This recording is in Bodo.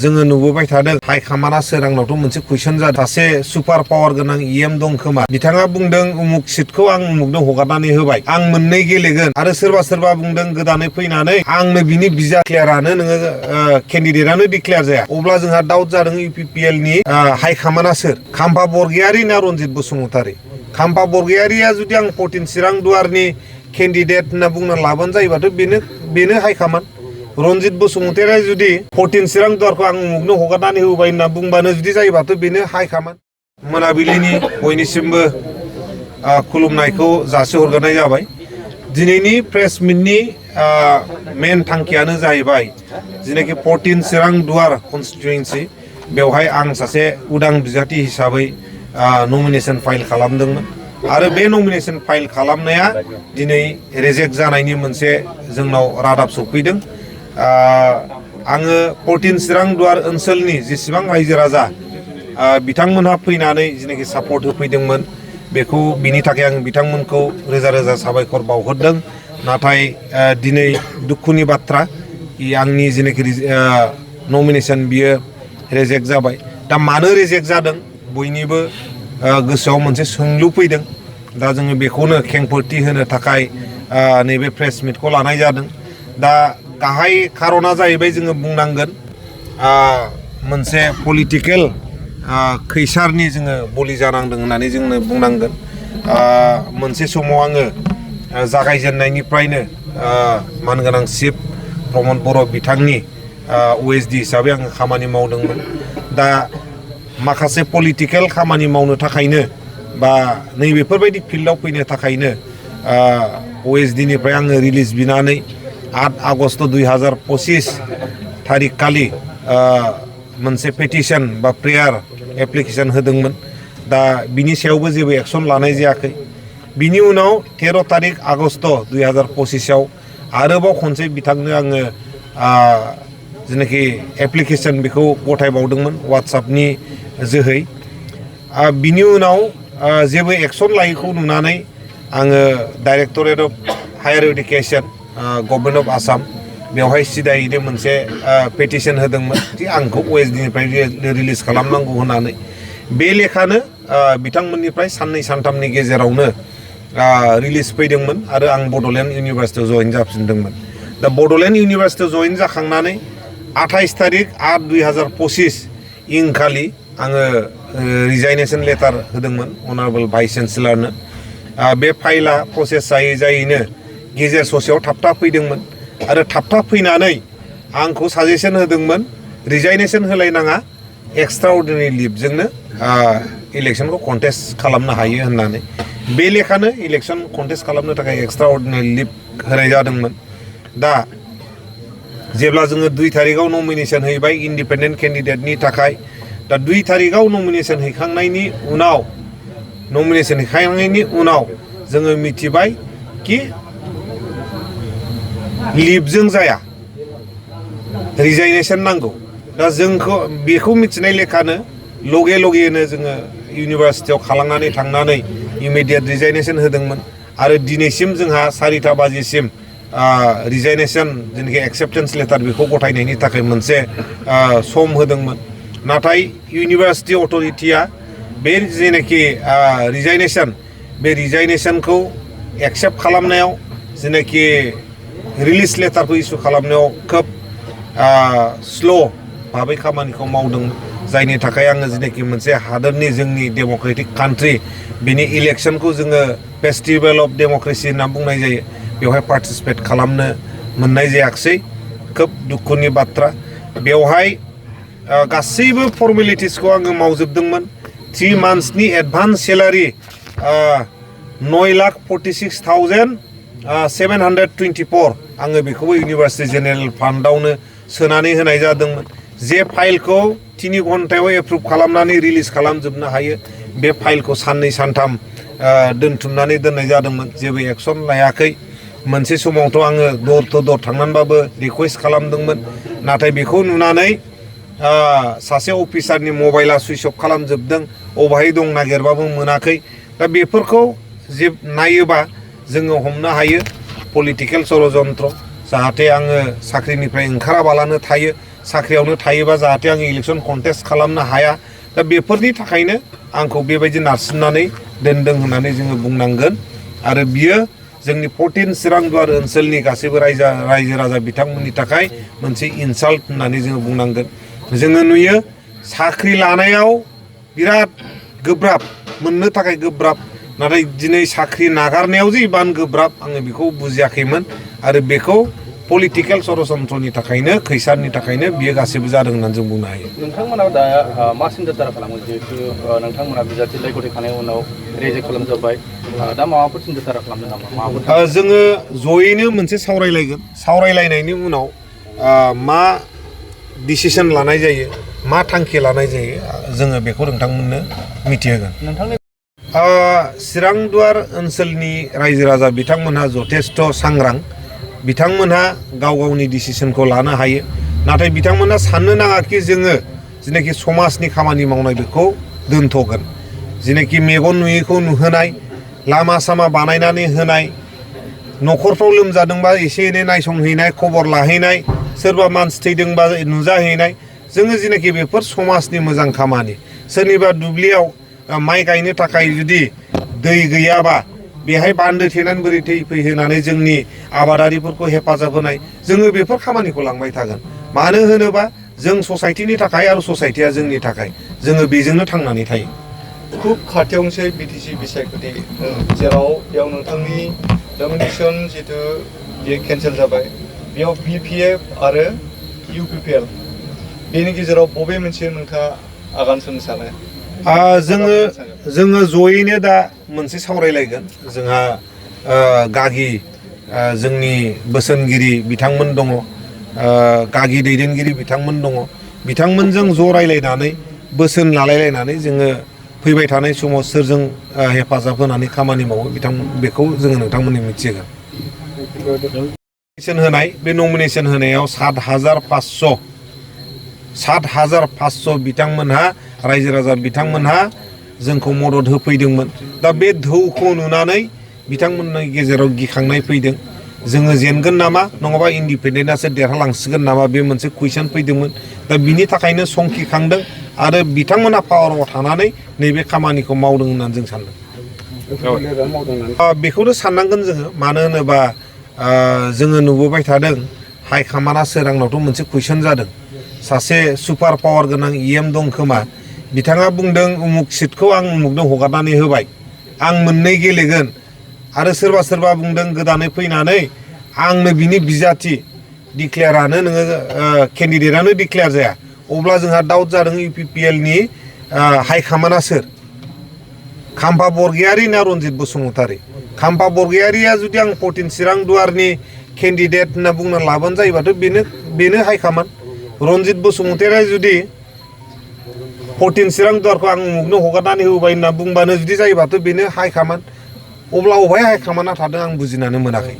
जोङो नुबोबाय थादों हाइकमान्डआ सोरांनावथ' मोनसे कुइसन जादों सासे सुपार पावार गोनां इएम दं खोमा बिथाङा बुंदों उमुक सिटखौ आं उमुकनो हगारनानै होबाय आं मोननै गेलेगोन आरो सोरबा बुंदों गोदानै फैनानै आंनो बिनि बिजा क्लियारानो नोङो केन्डिडेटआनो डिक्लेयार जाया अब्ला जोंहा डाउट जादों इउपिपिएल नि हाइकमान्डआ सोर खाम्फा बरगयारी ना रनजित बसुमतारी खाम्फा बरगयारीया जुदि आं 14 चिरां दुवारनि केन्डिडेट होनना बुंना लाबानो जायोबाथ' बेनो हाइकमान्ड रनजित बसुमतारीया जुदि 14 चिरां दुवारखौ आं उमुकनो हगारनानै होबाय होनना बुंबानो जुदि जायोबाथ' बेनो हाइकमान्ड मोनाबिलिनि बयनिसिमबो खुलुमनायखौ जासिहरग्रोनाय जाबाय दिनैनि प्रेस मिटनि मेन थांखियानो जाहैबाय जेनाखि 14 चिरां दुवार कन्स्टिटुएन्सि बेवहाय आं सासे उदां बिजाथि हिसाबै नमिनेशन फाइल खालामदोंमोन आरो बे नमिनेशन फाइल खालामनाया दिनै रिजेक्ट जानायनि मोनसे जोंनाव रादाब सफैदों आङो 14 चिरां दुवार ओनसोलनि जेसेबां रायजो राजा बिथांमोनहा फैनानै जेनाखि सापर्ट होफैदोंमोन बेखौ बिनि थाखाय आं बिथांमोनखौ रोजा रोजा साबायखर बावहरदों नाथाय दिनै दुखुनि बाथ्रा आंनि जेनाखि नमिनेशन बियो रिजेक्ट जाबाय दा मानो रिजेक्ट जादों बयनिबो गोसोआव मोनसे सोंलु फैदों दा जोङो बेखौनो खेंफोरथि होनो थाखाय नैबे प्रेस मिटखौ लानाय जादों दा गाहाय खारना जाहैबाय जोङो बुंनांगोन मोनसे पलिटिकेल खैसारनि जोङो बलि जानांदों होननानै जोंनो बुंनांगोन मोनसे समाव आङो जागायजेननायनिफ्रायनो मानगोनां चिफ प्रमद बर' बिथांनि OSD हिसाबै आङो खामानि मावदोंमोन दा माखासे पलिटिकेल खामानि मावनो थाखायनो बा नैबेफोरबायदि फिल्डआव फैनो थाखायनो OSD निफ्राय आङो रिलिज बिनानै 8 आगस्ट 2025 थारिख खालि मोनसे पेटिशन बा प्रेयार एप्लिकेशन होदोंमोन दा बिनि सायावबो जेबो एक्शन लानाय जायाखै बिनि उनाव 13 तारिख आगस्ट 2025 आव आरोबाव खनसे बिथांनो आङो जेनाखि एप्लिकेशन बेखौ गथायबावदोंमन WhatsAppनि जोहै बिनि उनाव जेबो एक्शन लायैखौ नुनानै आङो directorate of higher education government of Assam बेवहाय सिदायैनो मोनसे पेटिशन होदोंमोन कि आंखौ OSD निफ्राय रिलिज खालामनांगौ होननानै बे लेखानो बिथांमोननिफ्राय साननै सानथामनि गेजेरावनो रिलिज फैदोंमोन आरो आं बड'लेण्ड इउनिभार्सिटियाव जइन जाफिनदोंमोन दा बड'लेण्ड इउनिभार्सिटियाव जइन जाखांनानै 28 तारिख 8 2025 इंखालि आङो रिजाइनेशन लेटार होदोंमोन अनारेबल भाइस चेन्सेलरनो बे फाइला प्रसेस जायैनो गेजेर ससेयाव थाबथा फैदोंमोन आरो थाबथा फैनानै आंखौ साजेसन होदोंमोन रिजाइनेशन होलायनाङा एक्सट्रा अर्डिनारि लिभजोंनो इलेक्शनखौ कन्टेस्ट खालामनो हायो होननानै बे लेखानो इलेक्शन कन्टेस्ट खालामनो थाखाय एक्सट्रा अर्डिनारि लिभ होनाय जादोंमन दा जेब्ला जोङो 2 तारिखआव नमिनेशन हैबाय इन्डिपेन्डेन्ट केन्डिडेटनि थाखाय दा 2 तारिखआव नमिनेशन हैखांनायनि उनाव जोङो मिथिबाय कि लिभजों जाया रिजाइनेशन नांगौ दा जोंखौ बेखौ मिथिनाय लेखानो लगेनो जोङो इउनिभार्सिटियाव खालामनानै थांनानै इमिडियेट रिजाइनेशन होदोंमोन आरो दिनैसिम जोंहा 4टा बाजिसिम रिजाइनेशन जेनाखि एक्सेप्टेन्स लेटार बेखौ गथायनायनि थाखाय मोनसे सम होदोंमोन नाथाय इउनिभार्सिटि अथरिटिया बे जेनाखि बे रिजाइनेशनखौ एक्सेप्ट खालामनायाव जेनाखि रिलिज लेटारखौ इस्यु खालामनायाव खोब स्ल' भाबै खामानिखौ मावदोंमोन जायनि थाखाय आङो जेनाखि मोनसे हादोरनि जोंनि डेम'क्रेटिक कान्ट्रि बिनि इलेक्शनखौ जोङो फेस्टिभेल अफ डेम'क्रेसि होनना बुंनाय जायो बेवहाय पार्टिसिपेट खालामनो मोननाय जायाखिसै खोब दुखुनि बाथ्रा बेवहाय गासैबो फर्मेलिटिसखौ आङो मावजोबदोंमोन 3 मान्थ्सनि एडभान्स सेलारि 9,46,724 आङो बेखौबो इउनिभार्सिटि जेनेरेल फान्डआवनो सोनानै होनाय जादोंमोन जे फाइलखौ 3 घन्टायाव एप्रुभ खालामनानै रिलिज खालामजोबनो हायो बे फाइलखौ साननै सानथाम दोनथुमनानै दोननाय जादोंमोन जेबो एक्शन लायाखै मोनसे समावथ' आङो दर टु दर थांनानैबाबो रिक्वेस्ट खालामदोंमोन नाथाय बेखौ नुनानै सासे अफिसारनि मबाइला सुइच अफ खालामजोबदों अबाहाय दं नागिरबाबो मोनाखै दा बेफोरखौ जे नायोबा जोङो हमनो हायो पलिटिकेल षड़यन्त्र जाहाथे आङो साख्रिनिफ्राय ओंखाराबालानो थायो साख्रियावनो थायोबा जाहाथे आं इलेक्सन कन्टेस्ट खालामनो हाया दा बेफोरनि थाखायनो आंखौ बेबायदि नारसिननानै दोनदों होननानै जोङो बुंनांगोन आरो बियो जोंनि 14 चिरांदुवार ओनसोलनि गासैबो रायजो राजा बिथांमोननि थाखाय मोनसे इनसाल्ट होननानै जोङो बुंनांगोन जोङो नुयो साख्रि लानायाव बिराद गोब्राब मोननो थाखाय गोब्राब नाथाय दिनै साख्रि नागारनायाव जे इमान गोब्राब आङो बेखौ बुजियाखैमोन आरो बेखौ पलिटिकेल सरासनस्रनि थाखायनो खैसारनि थाखायनो बियो गासैबो जादों होननानै जों बुंनो हायो नोंथांमोना दा मा सिन्था खालामो जिहेतु नोंथांमोना बिजाथि गथायखांनायनि उनाव रेजेक्ट खालामजाबाय दा माबाफोर सिन्था खालामदों नामा माबाफोर जोङो जयैनो मोनसे सावरायलायगोन सावरायलायनायनि उनाव मा डिसिसन लानाय जायो मा थांखि लानाय जायो जोङो बेखौ नोंथांमोननो मिथिहोगोन नोंथांनि चिरांदुवार ओनसोलनि रायजो राजा बिथांमोनहा जथेस्थ' सांग्रां बिथांमोनहा गाव गावनि डिसिसनखौ लानो हायो नाथाय बिथांमोनहा साननो नाङाखि जोङो जेनाखि समाजनि खामानि मावनाय बेखौ दोनथ'गोन जेनाखि मेगन नुयैखौ नुहोनाय लामा सामा बानायनानै होनाय न'खरफ्राव लोमजादोंबा एसे एनै नायसंहैनाय खबर लाहैनाय सोरबा मानसि थैदोंबा नुजाहैनाय जोङो जेनाखि बेफोर समाजनि मोजां खामानि सोरनिबा दुब्लियाव माइ गायनो थाखाय जुदि दै गैयाबा बेहाय बान्दो थेनानै बोरै दै फैहोनानै जोंनि आबादारिफोरखौ हेफाजाब होनाय जोङो बेफोर खामानिखौ लांबाय थागोन मानो होनोबा जों ससाइटिनि थाखाय आरो ससाइटिया जोंनि थाखाय जोङो बेजोंनो थांनानै थायो खुब खाथियावनोसै बिटिसि बिसायख'थि जेराव बेयाव नोंथांनि नमिनेसन जितु बेयो केन्सेल जाबाय बेयाव BPF आरो UPPL बेनि गेजेराव बबे मोनसे नोंथाङा आगान सुरनो सानो जोङो जयैनो दा मोनसे सावरायलायगोन जोंहा गागि जोंनि बोसोनगिरि बिथांमोन दङ गागि दैदेनगिरि बिथांमोन दङ बिथांमोनजों ज' रायलायनानै बोसोन लालायलायनानै जोङो फैबाय थानाय समाव सोरजों हेफाजाब होनानै खामानि मावो बिथांमोन बेखौ जोङो नोंथांमोननि मिथिगोन होनाय बे नमिनेसन होनायाव 7,500 बिथांमोनहा रायजो राजा बिथांमोनहा जोंखौ मदद होफैदोंमोन दा बे धौखौ नुनानै बिथांमोननि गेजेराव गिखांनाय फैदों जोङो जेनगोन नामा नङाबा इन्डिपेन्डेन्टआसो देरहालांसिगोन नामा बे मोनसे कुइसन फैदोंमोन दा बिनि थाखायनो संखिखांदों आरो बिथांमोना पावाराव थानानै नैबे खामानिखौ मावदों होननानै जों सानदों बेखौनो साननांगोन जोङो मानो होनोबा जोङो नुबोबाय थादों हाइकमान्डआ सोर आंनावथ' मोनसे कुइसन जादों सासे सुपार पावार गोनां EM दं खोमा बिथाङा बुंदों उमुक सिटखौ आं उमुकनो हगारनानै होबाय आं मोननै गेलेगोन आरो सोरबा बुंदों गोदानै फैनानै आंनो बिनि बिजाथि डिक्लेयारानो नोङो केन्डिडेटआनो डिक्लेयार जाया अब्ला जोंहा डाउट जादों UPPL नि हाइकमान्डआ सोर खाम्फा बरगयारी ना रन्जित बसुमतारी खाम्फा बरगयारीया जुदि आं 14 चिरांदुवारनि केन्डिडेट होनना बुंना लाबानो जायोबाथ' बेनो हाइकमान्ड रन्जित बसुमतारीया जुदि 14 चिरांदुवारखौ आं उमुकनो हगारनानै होबाय होनना बुंबानो जुदि जायोबाथ' बेनो हाइकमान्ड अब्ला अबेहाय हाइकमान्डआ थादों आं बुजिनानै मोनाखै